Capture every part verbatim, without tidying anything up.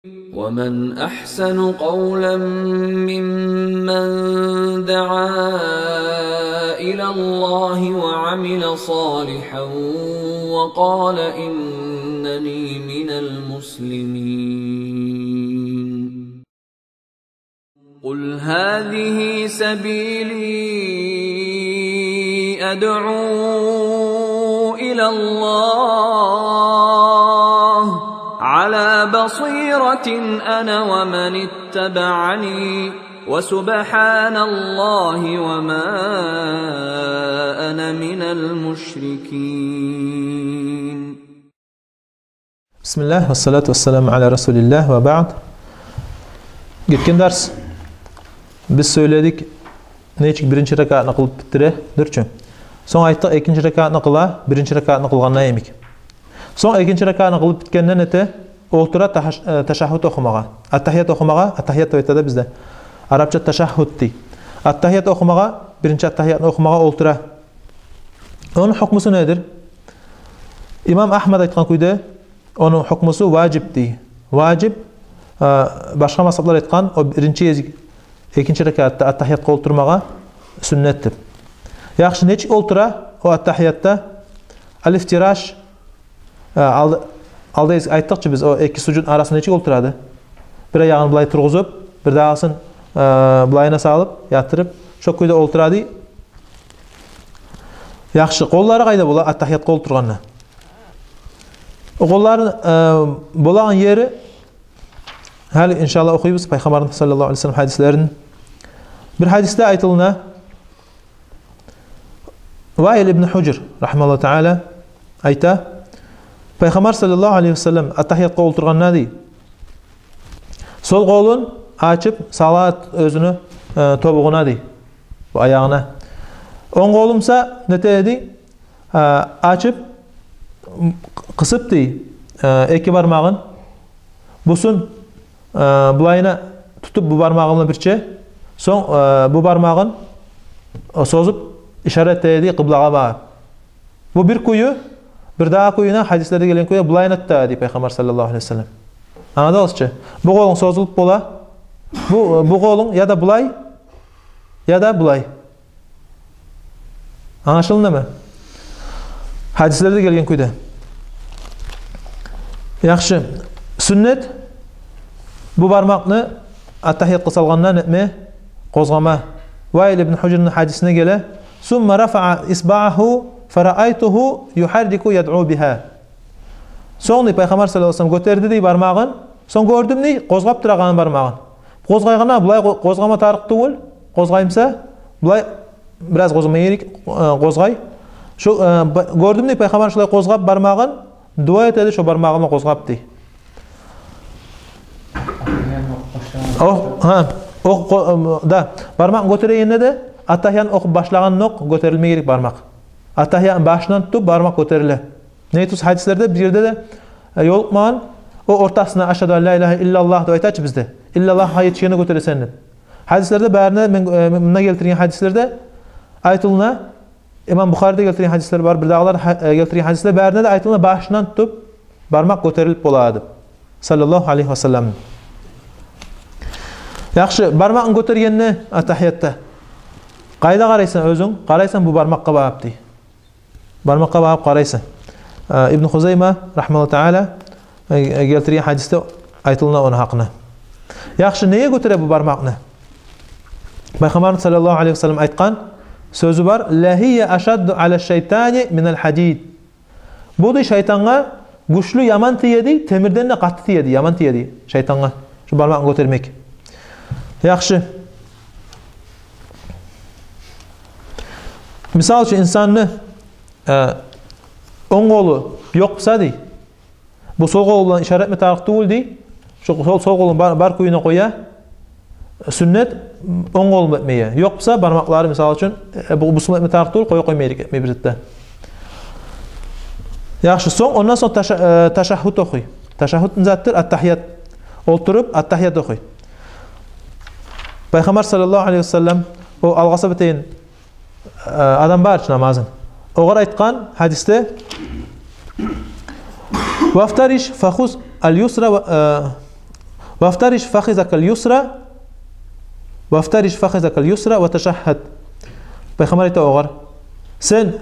ومن أحسن قولا ممن دعا إلى الله وعمل صالحا وقال إنني من المسلمين. قل هذه سبيلي أدعو إلى الله على بصيرة أنا ومن اتبعني وسبحان الله وما أنا من المشركين. Бисмиллагь, вассалату вассаламу аля расулиллагь, ва баъд. Гетген дарс биз сёйледик, нечик биринчи ракаатны къылып битдире, дюр чю. Сонг айтдыкъ, экинчи ракаатны къыла, биринчи ракаатны къылгъанда йимик. Сонг экинчи ракаатны къылып битгенде нете, олтура тахаш-, э, ташагьгьуд охумагъа. Аттагьият охумагъа, аттагьият деп айта да бизде. Арапча ташагьгьуд дей. Аттагьият охумагъа, биринчи аттагьиятны охумагъа олтура. Ону гьукмусу недир? Имам Агьмад айтгъан кюйде, ону гьукмусу важиб дей. Важиб, э, башгъа мазгьаблар айтгъан, о биринчи гезик, экинчи ракаатда аттагьиятгъа олтурмагъа сюннет деп. Яхшы, нечик олтура о аттагьиятда? Алифтираш, э, алда, алда эс-, айтдыкъ чы биз, о эки сужуд арасында нечик олтурады? Бир аягъын булай тургъузуп, бир дагъысын, э, булайына салып, ятдырып, шо кюйде олтура дей. Яхшы, къоллары къайда бола аттагьиятгъа олтургъанда? О къолларын, э, болагъан ери, гьали, иншааллагь, охуйбуз Пайхаммарны, саллаллагьу алейгьи ва саллам, гьадислерин. Бир гьадисде айтылына, Ваил ибн Гьужр, рагьимагьуллагьу таала, айта, Пайхаммар, саллаллагьу алейгьи ва саллам, аттагьиятгъа олтургъанда дей, сол къолун ачып сала оьзюню, э, тобугъуна дей, бу аягъына. Онг къолун буса нете дей, э, ачып, м, къысып дей, э, эки бармагъын, бусун, э, булайына тутуп бу бармагъы булан бирче, сонг, э, бу бармагъын, э, созуп, ишарат эте дей къыблагъа багъып. Бу бир кюю, бир дагъы кююне, гьадислерде гелген кюйде, булайына тута дей Пайхаммар, саллаллагьу алейгьи ва саллам. Англадыгъыз чы? Бу къолунг созулуп бола. Бу, бу къолунг яда булай, яда булай. Англашылдымы? Гьадислерде гелген кюйде. Яхшы. Сюннет бу бармакъны аттагьиятгъа салгъанда нетме, къозгъама. Ваил ибн Гьужрны гьадисинде геле: «Сумма рафаъа исбаъагьу фараайтугьу югьаррику ядъу бигьа». Сонг дей, Пайхаммар, саллаллагьу алейгьи ва саллам, гётерди дей бармагъын, сонг гёрдюм дей къозгъап турагъанын бармагъын. Къозгъайгъанда булай къо-, къозгъама тарыкъ тюгюл, къозгъай буса, булай бираз къозгъама герек, э, къозгъай. Шо, э, ба-, гёрдюм дей Пайхаммар шолай къозгъап бармагъын, дуа этеди шо бармагъын къозгъап дей. О, гьа, о, къо-, э, да, бармакъны гётерегенде де, аттагьиятны охуп башлагъандокъ гётерилме герек бармакъ. Аттагьиятны башындан тутуп бармакъ гётериле. Неге тюгюл гьадислерде бир ерде де, э, ёлукъмагъан, о ортасына «Ашгьаду ан ла илагьа иллаллагь» деп айта чы бизде. Иллаллагьгъа етишгенде гётересен деп. Гьадислерде барында, мен, э, мунда гелтирген гьадислерде айтылына, имам Бухариде гелтирген гьадислер бар, бир дагъылар гьа-, э, гелтирген гьадислер барында да айтылына, башындан тутуп бармакъ гётерилип бола деп. Саллаллагьу алейгьи ва саллам. Яхшы, бармакъны гётергенде аттагьиятда къайда къарайсан оьзюнг? Къарайсан бу бармакъгъа багъып дей. Бармакъгъа багъып къарайсан. Э, Ибн Хузайма, рагьимагьуллагьу таала, э, э, гелтирген гьадисде айтылына ону гьакъына. Яхшы, неге гётере бу бармакъны? Пайхаммарны, саллаллагьу алейгьи ва саллам, айтгъан сёзю бар: «Лагьия ашадду аля шайтани миналь хадид». Бу дей шайтангъа гючлю, яман тие дей, темирден де къатты тие дей, яман тие дей шайтангъа шо бармакъны гётермек. Яхшы. Мисал учун, инсанны, э, онг къолу ёкъ буса дей, бу сол къолу булан ишара этме тарыкъ тюгюл дей, шо сол, сол къолун бар, бар кююне къоя, сюннет онг къолун этмеге. Ёкъ буса бармакълары, мисал учун, э, бу, бусун этме тарыкъ тюгюл, къоя къойма герек этме бир затда. Яхшы, сонг, ондан сонг таша-, э, ташагьгьуд охуй. Ташагьгьуд не затдыр? Аттагьият. Олтуруп аттагьият охуй. Пайхаммар, саллаллагьу алейгьи ва саллам, о алгъасап этеген, э, адам бар чы намазын, огъар айтгъан гьадисде: «Вафтариш фахуз аль-юсра ва, э, «Вафтариш фахизакал юсра, вафтариш фахизакал юсра ва ташагьгьад». Пайхаммар айта огъар: «Сен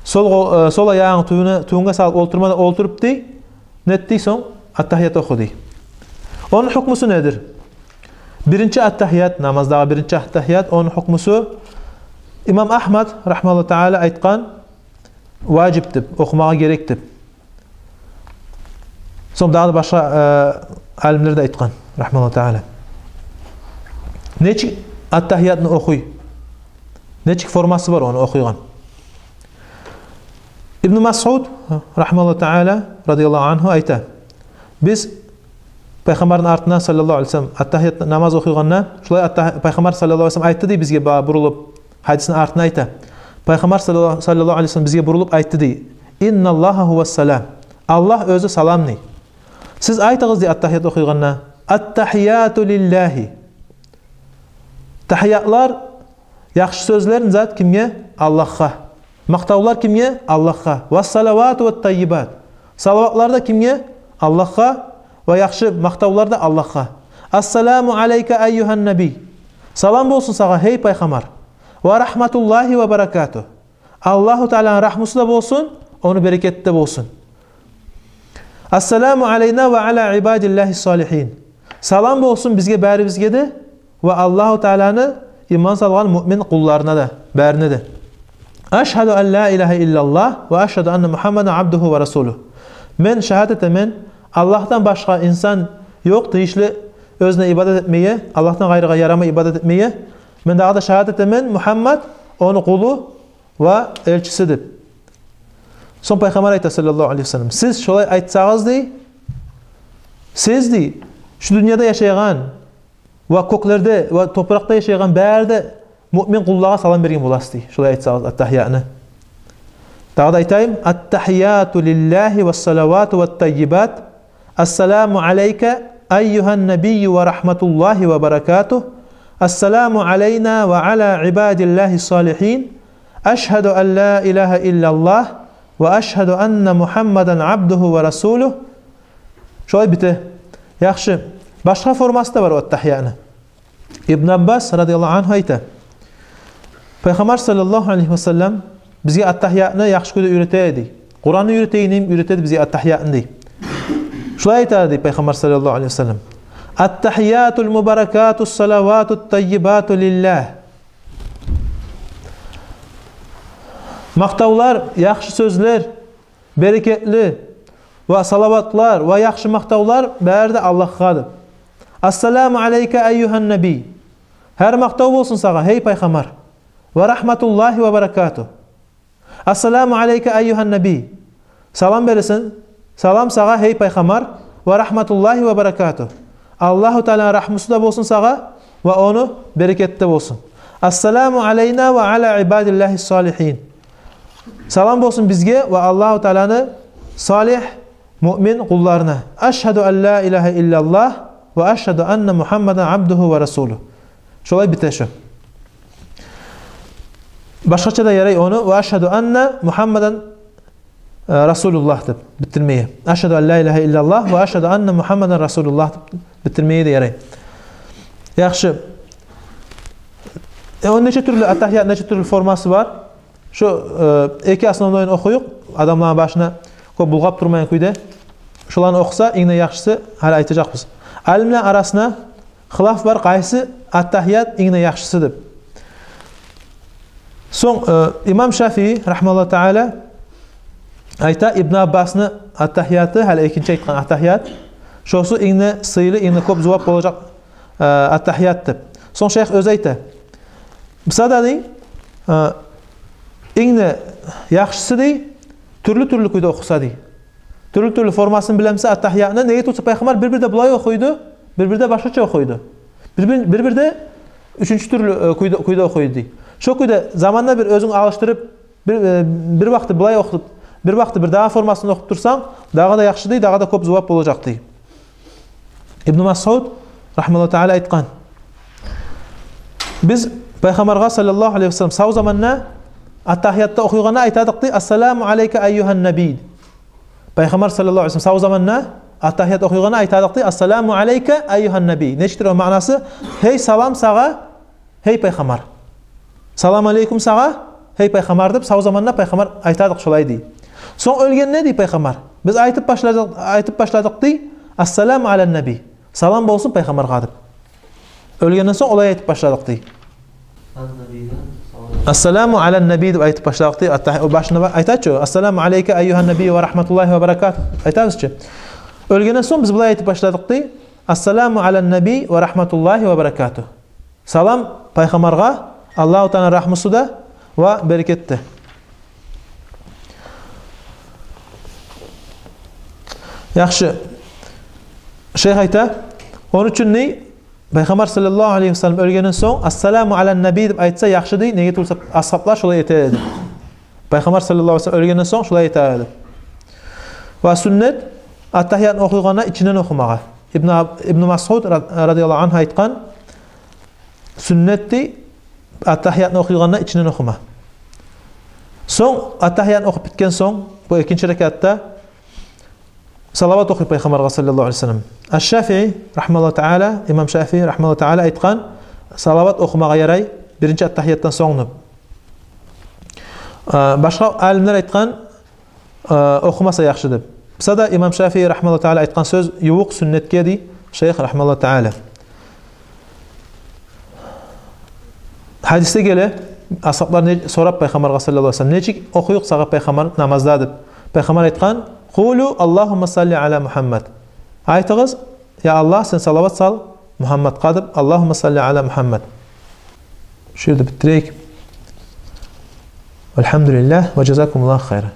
сол къо-, э, сол аягъынгны тюбюне, тюбюнге салып олтурма да олтуруп, — дей, — нет, — дей, — сонг аттагьият оху», — дей. Ону гьукмусу недир? Биринчи аттагьият, намаздагъы биринчи аттагьият, ону гьукмусу, имам Агьмад, рагьмагьуллагьу таала, айтгъан, важип деп, охумагъа герек деп. Сонг дагъы да башгъа, э, алимлер де айтгъан, рагьмагьуллагьу таала. Нечик аттагьиятны охуй? Нечик формасы бар ону охуйгъан? Ибну Масъуд, рагьмагьуллагьу таала, радияллагьу ангьу, айта: «Биз Пайхаммарны артындан, саллаллагьу алейгьи ва саллам, аттагьият намаз охуйгъанда, шулай атта-, Пайхаммар, саллаллагьу алейгьи ва саллам, айтды, — дей, — бизге ба-, бурулуп, гьадисни артына айта. Пайхаммар, саллаллагьу, саллаллагьу алейгьи ва саллам, бизге бурулуп айтды, — дей, — Инналлагьа гьувас салам. Аллагь оьзю салам, — дей. — Сиз айтыгъыз, — дей, — аттагьият охуйгъанда: Аттагьияту лиллагьи». Тагьиятлар, яхшы сёзлер, зат кимге? Аллагьгъа. Макътавлар кимге? Аллагьгъа. «Вассалавату ваттаййибат». Салаватлар да кимге? Аллагьгъа. Ва яхшы макътавлар да Аллагьгъа. «Ассаламу алайка айюгьан набий». Салам болсун сагъа, гьей Пайхаммар. «Ва рагьматуллагьи ва баракатугь». Аллагьу тааланы рагьмусу да болсун, ону берекети де болсун. «Ассаламу алайна ва ала ибадиллагьи салигьин». Салам болсун бизге, барибизге де, ва Аллагьу тааланы иман салгъан муъмин къулларына да, барына да. «Ашгьаду ан ла илагьа иллаллагь ва ашгьаду анна Мугьаммадан абдугьу ва расулугь». Мен шагьат этемен, Аллагьдан башгъа инсан ёкъ тийишли оьзюне ибадат этмеге, Аллагьдан къайрыгъа ярамай ибадат этмеге. Мен дагъы да шагьат этемен, Мугьаммад ону къулу ва элчиси деп. Сонг Пайхаммар айта, саллаллагьу алайгьи ва саллам: «Сиз шолай айтсагъыз, — дей, — сиз, — дей, — шу дюньяда яшайгъан ва кёклерде ва топуракъда яшайгъан бары да муъмин къуллагъа салам берген боласыз, — дей, — шолай айтсагъыз аттагьиятны». Дагъы да айтайым: «Аттагьияту лиллагьи вассалавату ваттаййибат. Ассаламу алайка айюгьан набийю ва рагьматуллагьи ва баракатугь. Ассаламу алайна ва ала ибадиллагьи салигьин. Ашгьаду ан ла илагьа иллаллагь ва ашгьаду анна Мугьаммадан абдугьу ва расулугь». Шолай бите. Яхшы. Башгъа формасы да бар аттагьиятны. Ибн Аббас, радияллагьу ангьу, айта: «Пайхаммар, саллаллагьу алайгьи ва саллам, бизге аттагьиятны яхшы кюйде уьйрете эди. Къуранны уьйретегенни уьйрете эди бизге аттагьиятны», — дей. Шулай айта эди Пайхаммар, саллаллагьу алайгьи ва саллам: «Аттагьиятул мубаракатус салаватут таййибату лиллагь». Макътавлар, яхшы сёзлер, берекетли ва салаватлар ва яхшы макътавлар бары да Аллагьгъа деп. «Ассаламу алайка айюгьан набий». Гьар макътав болсун сагъа, гьей Пайхаммар. «Ва рагьматуллагьи ва баракатугь». «Ассаламу алайка айюгьан набий». Салам бересен, салам сагъа, гьей Пайхаммар. «Ва рагьматуллагьи ва баракатугь». Аллагьу тааланы рагьмусу да болсун сагъа ва ону берекети де болсун. «Ассаламу алайна ва ала ибадиллагьи салигьин». Салам болсун бизге ва Аллагьу тааланы салигь, муъмин къулларына. «Ашгьаду ан ла илагьа иллаллагь ва ашгьаду анна Мугьаммадан абдугьу ва расулугь». Шолай бите шу. Башгъача да ярай ону: «Ва ашгьаду анна Мугьаммадан, э, расулуллагь» деп битирмеге. «Ашгьаду ан ла илагьа иллаллагь ва ашгьаду анна Мугьаммадан расулуллагь» деп битирмеге де ярай. Яхшы. Э, он нече тюрлю аттагьият, нече тюрлю формасы бар. Шу, э, эки основнойну охуюкъ, адамланы башына кёп булгъап турмайгъан кюйде. Шоланы охуса, инг де яхшысы, гьали айтажакъбыз. Алимлер арасына хилаф бар, къайсы аттагьият инг де яхшысы деп. Сонг, э, имам Шафии, рагьмагьуллагьу таала, айта, Ибн Аббасны аттагьияты, гьали экинчи айтгъан аттагьият, шосу инг де сыйлы, инг де кёп зувап болажакъ, э, аттагьият деп. Сонг шайх оьзю айта: «Буса да, — дей, — э, инг де яхшысы, — дей, — тюрлю-тюрлю кюйде охуса», — дей. Тюрлю-тюрлю формасын билемиса аттагьиятны, неге тюгюл де Пайхаммар бир-бирде булай охуйду, бир-бирде башгъача охуйду. Бир-бир-, бир-бирде уьчюнчю тюрлю, э, кюйде, кюйде охуйду, дей. Шо кюйде заманда бир оьзюнг алышдырып, бир, э, бир вакъти булай охуп, бир вакъти бир дагъы формасын охуп турсанг, дагъы да яхшы, дей, дагъы да кёп зувап болажакъ, дей. Ибн Масъуд, рагьмагьуллагьу таала, айтгъан: «Биз Пайхаммаргъа, саллаллагьу алайгьи ва саллам, сав заманда аттагьиятда охуйгъанда айтадыкъ, — дей, — ассаламу алайка айюгьан набий». Пайхаммар, саллаллагьу алайгьи ва саллам, сав заманда аттагьият охуйгъанда айтадыкъ дей: «Ассаламу алайка айюгьан наби». Нечикдир о маънасы? «Гьей салам сагъа, гьей пайхаммар. Салам алейкум сагъа, гьей пайхаммар», — деп, сав заманда пайхаммар айтадыкъ шолай дей. Сонг оьлгенде дей пайхаммар, биз айтып башладыкъ, айтып башладыкъ дей: «Ассаламу алан наби». Салам болсун пайхаммаргъа деп. Оьлгенден сонг олай айтып башладыкъ дей. Ассаламу алан наби деп айтып башладыкъ дей. Атта-, о башында ба-, айта чы: «Ассаламу алайка айюгьан наби ва рахматуллагьи ва баракатугь». Айтабыз чы. Оьлгенден сонг биз булай айтып башладыкъ дей: «Ассаламу алан наби ва рахматуллагьи ва баракатугь». Салам пайхаммаргъа, Аллагьу Тааланы рагьмусу да ва берекети де. Яхшы. Шейх айта, ону учун дей, пайхаммар саллаллагьу алайгьи ва саллам оьлгенден сонг «Ассаламу алан наби» деп айтса яхшы дей, неге тюгюл десе асгьаблар шолай эте эди. Пайхаммар саллаллагьу алайгьи ва саллам оьлгенден сонг шолай эте эди. Ва сюннет, аттагьиятны охуйгъанда ичинден охумагъа. Ибну Аб-, Ибну Масъуд ра-, радияллагьу ангьу айтгъан, сюннет дей аттагьиятны охуйгъанда ичинден охума. Сонг, аттагьиятны охуп битген сонг, бу экинчи ракаатда салават охуй пайхаммаргъа саллаллагьу алайгьи ва саллам. Аш-Шафии рагьимагьуллагьу таала, имам Шафии рагьимагьуллагьу таала айтгъан, салават охумагъа ярай биринчи аттагьиятдан сонг деп. Э, башгъа алимлер айтгъан, э, охумаса яхшы деп. Буса да имам Шафии рагьимагьуллагьу таала айтгъан сёз ювукъ сюннетге дей шейх рагьимагьуллагьу таала. Гьадисде геле, асгьаблар не, сорап пайхаммаргъа саллаллагьу алайгьи ва саллам: «Нечик охуюкъ сагъа пайхаммар намазда?» — деп. Пайхаммар айтгъан: «Къулу Аллагьумма салли ала Мугьаммад». Айтыгъыз: «Я Аллагь, сен салават сал Мугьаммадгъа», — деп. «Аллагьумма салли ала Мугьаммад». Шу ерде битдирейик. Альгьамдулиллагь ва жазакумуллагьу хайран.